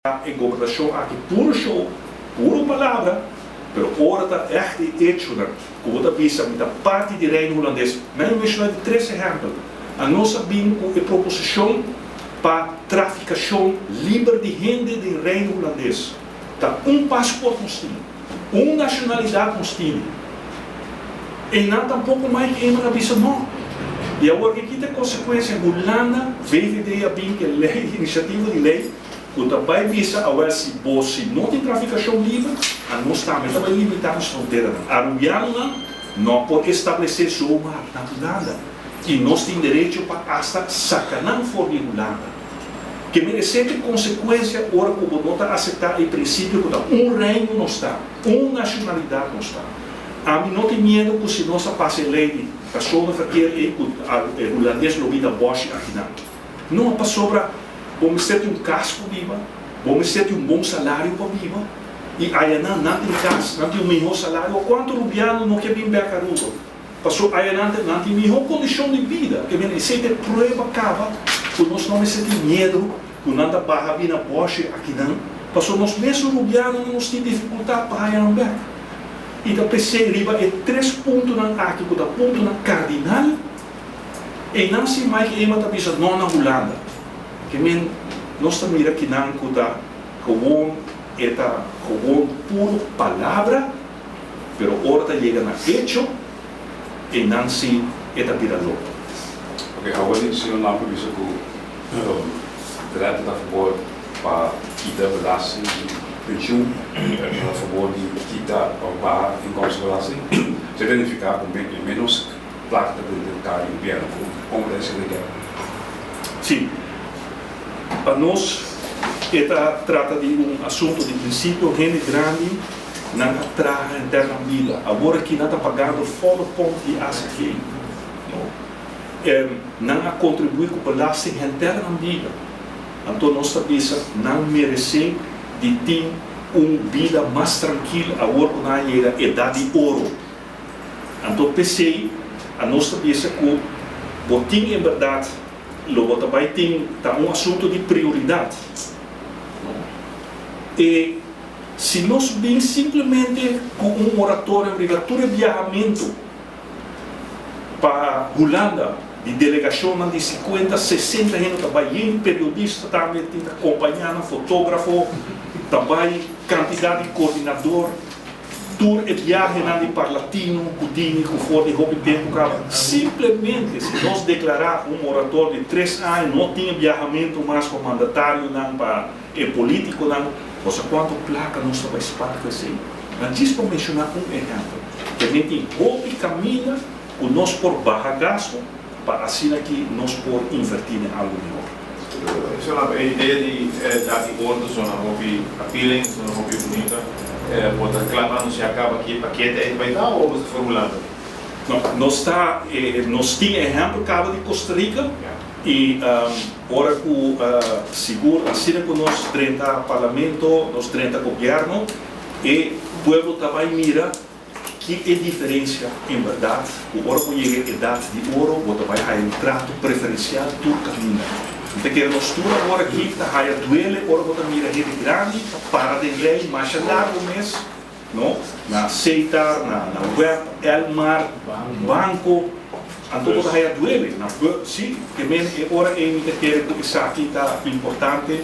E gobernashon aki puro show, puro palabra, pero ora ta ègt e echonan ku bo ta bisa mi ta parti di Reino Hulandes. Mi a menshoná di tres ehèmpel. Anos a bin ku e proposishon pa trafikashon liber di hende den Reino Hulandes. Ta un pasport nos tin, un nashonalidat nos tin. Einan tampoko Mike Eman a bisa no. I awor ke kita e konsekuensia? Hulanda, VVD a bin ku e lei, inisiativa di lei, Ku ta bai bisa awel si bo si no tin trafikashon liber, anos tambe ta bai limitá nos fronteranan. Arubianonan no por establesé zomaar na Hulanda i nos tin derecho pa asta saka nan for di Hulanda. Ke meresé te konsekuensia ora ku bo no ta aseptá e prinsipio ku ta un reino nos ta, un nashonalidat nos ta. Ami no tin miedu ku si nos a pasa e lei di personenverkeer ei ku e hulandes lo bida bòshi akinan. No, pasobra bo mester tin un kas pa biba, bo mester tin un bon salario pa biba, i ayanan nan tin kas, nan tin un mihó salario. Kuantu rubiano no ke bin bèk Aruba? Pasobra ayanan nan tin mihó kondishon di bida. Ke mira, esei ta e prueba kaba ku nos no mester tin miedu ku nan ta baha bina bòshi akinan, pasobra nos mesun rubianonan nos tin difikultat pa haya nan bèk. I ta p'esei riba e tres puntonan aki ku ta puntonan kardinal, Einan si Mike Eman ta bisa no na Hulanda. Ke men nos ta mira kinan ku ta gewoon e ta gewoon puro palabra, pero ora ta yega na echo, einan si e ta bira loko. Ok, awor di señor Lampe bisa ku Greta ta fabor pa kita belasting di pensioen, ta fabor di kita of baha inkomstenbelasting. Esei ta nifiká ku menos Plaka ta bini den kar di gobierno ku kon ta esei den. Sí. Pa nos e ta trata di un asunto di prinsipio. Hende grandi nan a traha henter nan bida. Awor aki nan ta pagando volle pont di azv. No. Nan a kontribuí ku belasting henter nan bida. Anto nos ta bisa nan meresé di tin un bida mas trankil awor ku nan a yega edat di oro. Anto p'esei anos ta bisa ku bo tin en bèrdat lo bo ta bai tin ta un asuntu di prioridat. No. E si nos bin simplemente ku un moratorio riba tur e biahamentu pa Hulanda di delegashonnan di sikuenta, sesenta hende ta bai yen periodista tambe tin ta kompañá nan, fotografo ta bai, kantidat di koordinador. Tur e biahenan di Parlatino ku tin i ku for di hopi tempu kaba. Simplemente si nos deklará un moratorio di tres aña no tin e biahamentu mas pa mandatarionan, pa e politikonan. Bo sa kuantu plaka nos ta bai spar ku esei? Nan djis pa menshoná un ehèmpel. Tambe tin hopi kaminda ku nos por baha gastu pa asina ki nos por invertí den algu mihor. Sona e idea di da di ordo sona hopi appealing, sona hopi bunita. Bo ta kla pa anuncia caba ki e pakete ei ta bay ta o bo sta formulando? No, nos ta, nos tin ehempel caba di Costa Rica y ora cu sigur asina cu nos drenta parlamento, nos drenta gobierno, e pueblo ta bay mira Ki e diferencia en berdad cu ora bo yega e edad di oro bo ta bay haya un trato preferencial tur caminda. Mi ta kere nos tur awor aki ta haya duele ora bo ta mira hende grandi ta para den rij masha largo mes, no, na Setar, na na Web, Elmar, banco, anto bo ta haya duele na bu, si, ke men e ora ey mi ta kere cu esaki ta importante.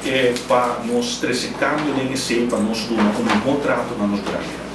E pa nos trese kambio den esei pa nos duna un mihó trato na nos grandi.